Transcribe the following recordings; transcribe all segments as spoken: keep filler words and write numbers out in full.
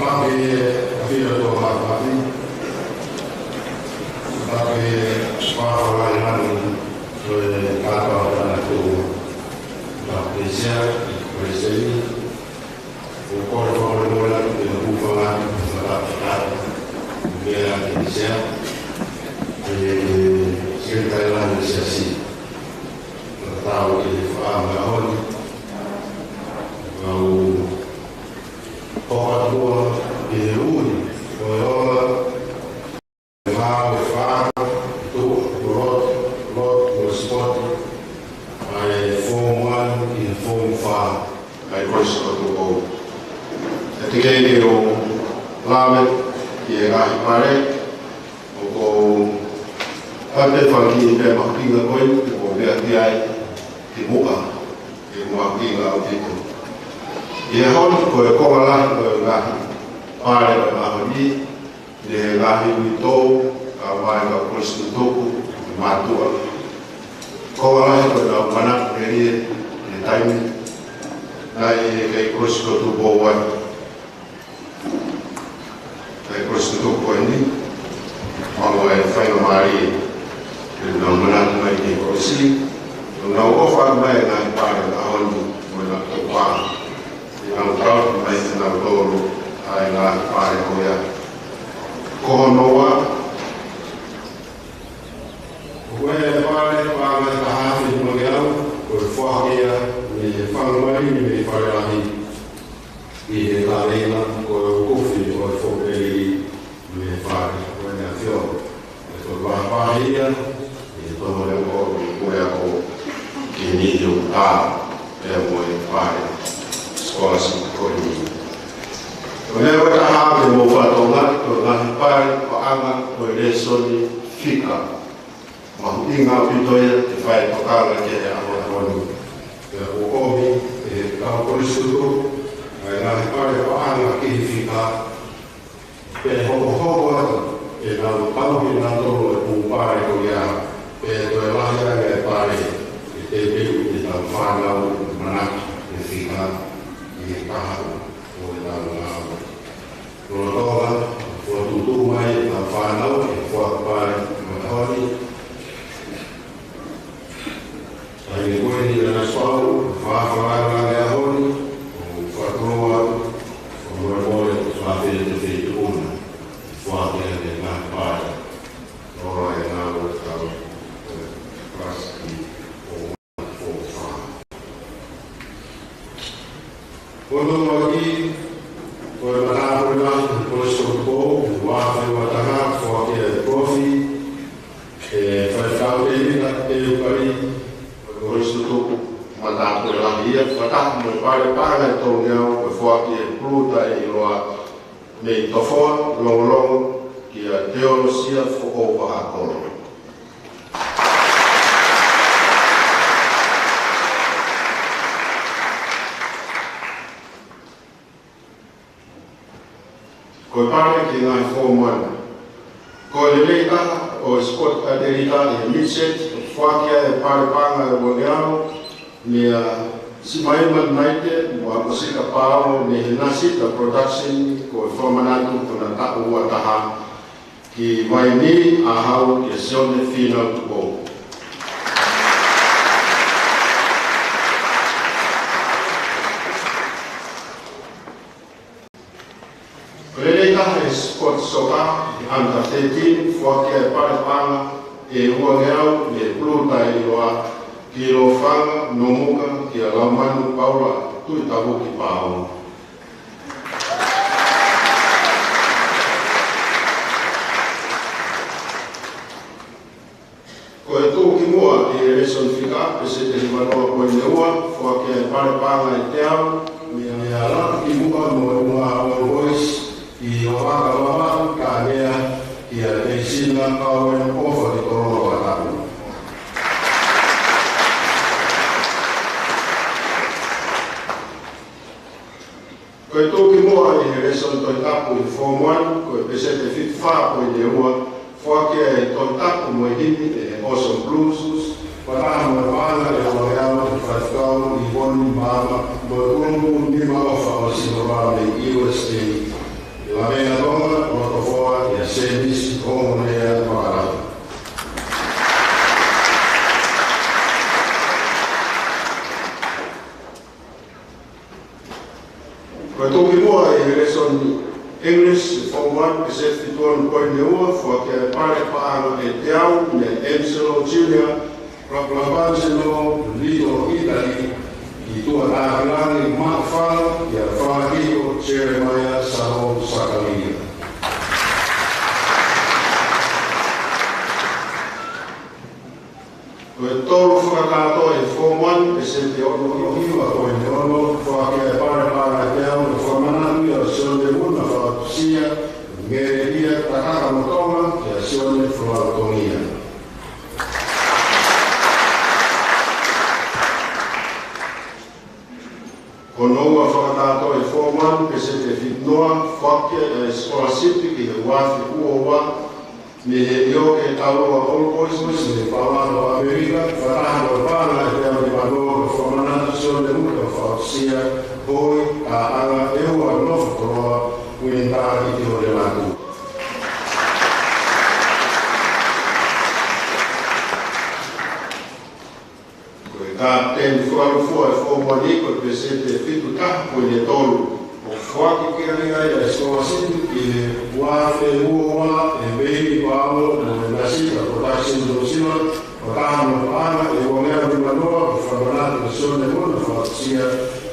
Ke afira to mafi. Ke fafala i ngani ko e kata o tana tu. Ke sea, ke sea. Ko e kole fakamolemole atu ki he hūfanga atu, fakatapu, fakatapu. Ke sea, ke sea, ke sea. Fakatapu ki he fakamolemole. Kau Hokatua ʻi he ui, ko e ola, e vā, e fā, tuʻa, ko lotu, lotu, ko sipoti, ʻa e form one ki he form five. ʻA e Kolisi ko Tupou. ʻE teʻeki ke u lave ki he ngaahi pale, ʻoku ou ʻai pē fanga kiʻi pē mahuʻinga ko ē, ʻoku ou meʻa ki ai, ki muʻa, ke mahuʻinga ʻaupito. ʻI he ʻaho ni ko e konga lahi ko e ngaahi pale ko e ʻaho ni, ʻi he ngaahi uitou, kae ʻumaʻā e kau kolisi tutuku, mātuʻa. Konga lahi ko e kau manatu melie, ʻi he taimi, naʻe ʻi he kau kolisi ko Tupou ai. Kau kolisi tutuku ko eni, maʻu e faingamālie, ke nau manatu mai ki he kolisi, ke nau ʻofa mai ngaahi pale ʻaho ni, mo e ngaahi tōpā. Ke nau kau mai ke nau tolu, ʻa e ngaahi pale ko ia. Ko hono ua, ko e pale paʻanga ʻe taha afe nima ngeau, ko e foaki ia, mei he fanga malini mei Fale Lahi. ʻI he kalena ko e ʻokofi ko e fōpeli mei Fale, ko e ʻAfiona. ʻE ko e vahevahe ia, ʻi he tō mo e ʻokofi ko e ako ki he niʻihi ʻoku tā, pea mo e pale scholarship ko eni. Ko e meʻa ko e taha ke mou fakatokangaʻi, ko e ngaahi pale paʻanga ko e lēsoni fika. Mahuʻinga ʻaupito ia ke fai tokanga ki he ʻaho ni. Pea ʻoku ʻomi ʻe he kau kolisi tutuku ʻa e ngaahi pale paʻanga ki he fika. Pea hokohoko atu ke nau tauhi nautolu e pū pale ko ia. Pea toe lahi ange e pale ke tepeu ʻetau fānau manatu e fika ʻi he kahaʻu ʻo ʻetau ngāue. Lolotonga fokotuʻutuʻu mai ʻetau fānau ke foaki pale mo e ʻaho ni. Taimi ko eni ʻa e Naspau, fakafananga e ʻaho ni, ʻo fakatulou atu, ʻo molemole, ʻo fafine te feituʻuna, foaki ʻa e ngaahi pale. Lolo e ngāue ʻetau, ʻe, plastic, ʻo Ko hono ua ki, ko e matāpule lahi, ko e Kolisi ko Tupou, ua afe ua taha, foaki e trophy, ʻe Faifekau Tēvita Teukali, ko e Kolisi Tutuku, matāpule lahi ia, fakataha mo e pale paʻanga ʻe tolungeau, ko e foaki e puluta ʻe ʻiloa, mei Tofoa, Longolongo, kia Teolosia Foʻou Vahakolo. Ko e pale ki he ngaahi form one. Ko e lelei taha ʻo e sipoti ʻa e ʻēlita ʻi he Midset, foaki ʻa e pale paʻanga ʻe uangeau, meia Simaima Naite, mo Akosika Paolo, mei he Nasita Production, ko e fakamanatu ko ʻena taʻu ua taha, ki Vaini, ʻa Hau kia Sione Fīnau Tupou. Ko e lelei taha ʻi he sipoti soka, under thirteen, foaki ʻa e pale paʻanga ʻe uangeau mei he puluta ʻe ʻiloa, ki Lofanga, Nomuka, kia Laumanu Paula Tuʻitavuki Paolo. Ko e tuʻu ki muʻa ʻi he lēsoni fika, peseti hiva noa poini ua, foaki ʻa e pale paʻanga ʻe teau, meia, meia Laki Kimuka mo e ʻUnga All Boys, ʻi Vavaka Vavaku, Kānea, kia Leisina Kauen ʻOfa ki Tolono Vatapu. Ko e tuʻu ki muʻa ʻi he lēsoni Tohi Tapu ʻi he form one, ko e peseti fitu fā poini ua, foaki ʻa e Tohi Tapu mo e himi ʻe he Awesome Blues, fakataha mo e paʻanga ʻe uangeau ʻe Faifekau ʻIvoni Maama, mo e kulupu Nima ʻOfa ʻo Sihova mei U S A. Lavenga Tonga, ʻOtofoa ia Semisi Ongonea Makalapa. Ko e tuʻukimuʻa ʻi he lēsoni English, Form One, pēseti fitu ono poini ua, foaki ʻe Pale Paʻanga ʻe Teau, mei Enselo Junior, Rapanjeno, Little Italy, ʻi tuʻa Takilangi, Maʻufanga, kia Falakiko Jeremiah Salo Sakalia. Ko e tolu fakakātoa ʻi he Form One, pēseti ono hiva poini ono, foaki ʻe Pale Paʻanga ʻe Teau, mo e fakamanatu ia ʻo Sione Muna Fakatusia, Ngele ia Takaka mo Tonga, kia Sione Fulautongia. Ko hono ua fakakātoa ʻi he Form One, pēseti fitu noa, foaki ʻe Scholarship ki he uaafe ua ua, mei he ʻIoke Taulua Old Boys, mei Palo Alto, ʻAmelika, fakataha mo Paʻanga ʻe Teau Niuanoa, ko e fakamanatu Sione Muna Fakatusia, Hoi, Taʻanga, ʻEua Nofo Koloa, Uini Taʻaki Tione Latu. Ko e kapiteni fualufua ʻi he Form One ko e pēseti fitu taha poini tolu. ʻOku foaki ki ai ʻa e scholarship ʻi he uaafe ua ua ʻe Veini Paolo mo e Nasita Production New Zealand, fakataha mo Paʻanga ʻe ua ngeau nima noa, ko e fakamanatu ʻe Sione Muna Fakatusia,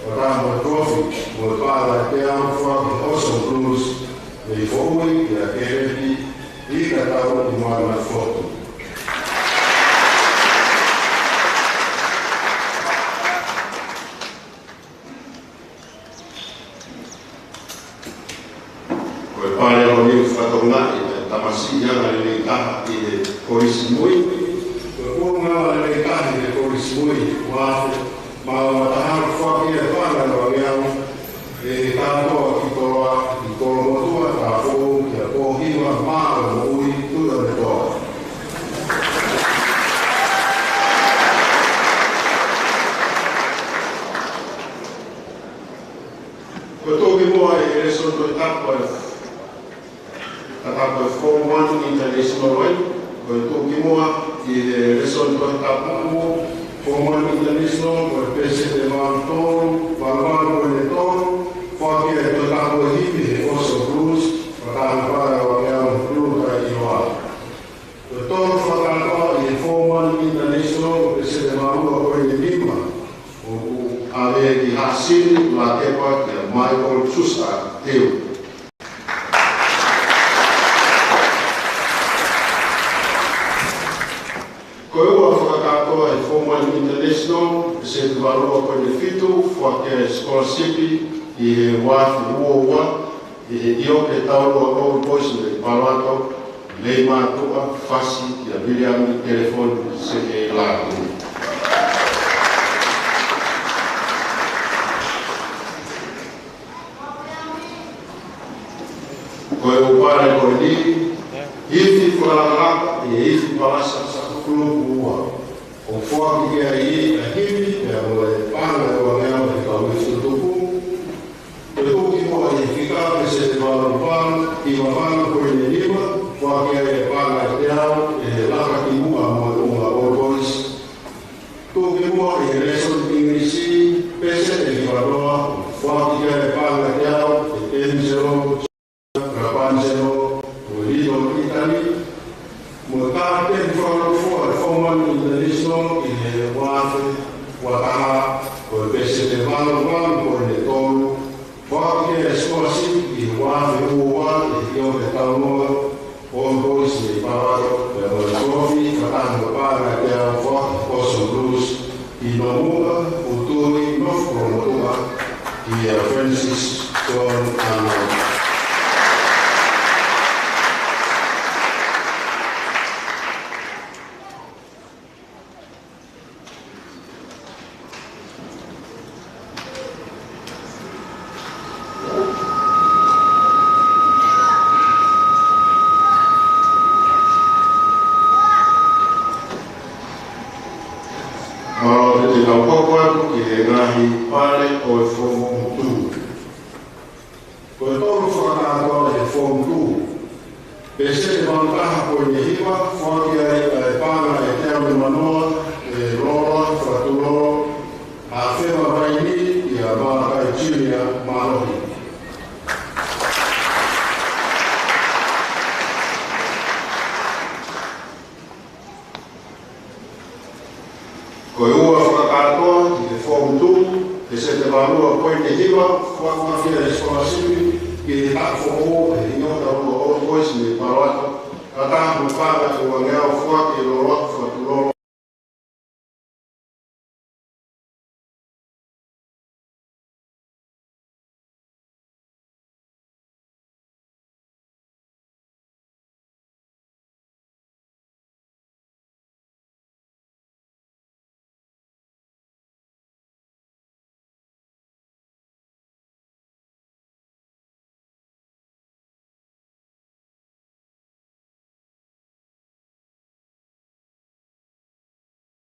fakataha mo e trophy, mo e Paʻanga ʻe Teau, foaki ʻe Ocean Blues, mei Foʻui kia Keleti Ikatau ʻi Moana Fotu. Ko e Pale ʻo Niu Fakatokangaʻi, ʻa e tamasiʻi angalelei taha ʻi he Kolisi Mui. Ko e pulu angalelei taha ʻi he Kolisi Mui, uaafe mā ua taha, foaki ʻe Paʻanga ʻe ua ngeau, ʻe Tatoa ki Toloa, ʻi Kolomotuʻa, Taupoʻou, kia Pōhiva Maʻa Moʻui Tuʻiʻonetoa. Ko e tuʻukimuʻa ʻi he lēsoni Tohi Tapu ʻa e Tohi Tapu Form One International, ʻa ia ko e tuʻukimuʻa ʻi he lēsoni Tohi Tapu Form One International, ko e pēseti ʻe valu tolu, valu valu poini tolu, foaki ʻe he Tohi Tapu ʻo e Himi ʻe he Ocean Blues, fakataha mo Paʻanga ʻe ua ngeau, Blue Kai Iloa. Ko e tolu fakakātoa ʻi he Form One International, ko e pēseti ʻe valu ua poini nima, ʻoku ʻave ki Haʻasini Lakepa kia Michael Schuster Hill. Ko e ua fakakātoa ʻi he Form One International, pēseti valu ua poini fitu, foaki ʻa e scholarship ʻi he uaafe ua ua, ʻi he ʻIoke Taulua Old Boys mei Palo Alto, Leimātuʻa, Fasi, kia Viliami Telefoni Sekelatu. Ko e ʻū pale ko eni, ifi fakalakalaka, ʻi he ifi palasa, kulupu ua. ʻOku foaki ki ai ʻa e himi, pea mo e paʻanga ʻe ua ngeau ʻe he kau ifi tutuku. Ko e tuʻukimuʻa ʻi he fika, pēseti valu valu, hiva valu poini nima, foaki ai ʻe Paʻanga ʻe Teau, ʻe Lakakimuʻa mo e ʻUnga Old Boys. Tuʻukimuʻa ʻi he lēsoni English, pēseti ʻe hiva noa, foaki ki ai ʻe Paʻanga ʻe Teau, ʻe Temi Selo, Rapanjeno, mo e Little Italy, mo e kapiteni fualufua ʻi he Form One International ʻi he uaafe ua taha, ko e pēseti ʻe valu valu poini tolu, foaki ʻa e scholarship ʻi he uaafe ua ua ʻi he ʻIoke Taulua Old Boys mei Palo Alto, pea mo e trophy, fakataha mo Paʻanga ʻe Teau, foaki ʻe he Ocean Blues, ʻi Nomuka, ʻUtui, North Kolomotuʻa, kia Francis John Arnold. Mālō ʻetau hoko atu ki he ngaahi pale ʻo e Form Two. Ko e tolu Peseti valu taha poini hiva, foaki ai ʻa e paʻanga ʻe teau nimanima, ʻe Loloa Fakatulolo, ʻa Fema Vaini, kia Malakai Junior Mālohi. Ko e ua fakakātoa ki he Form Two, peseti valu ua poini hiva, foaki ʻa e sikolasipi ki he taʻu foʻou ʻe he Iota Olo Old Boys mei Palo Alto, fakataha mo e paʻanga ʻe uangeau, foaki ʻe Loloa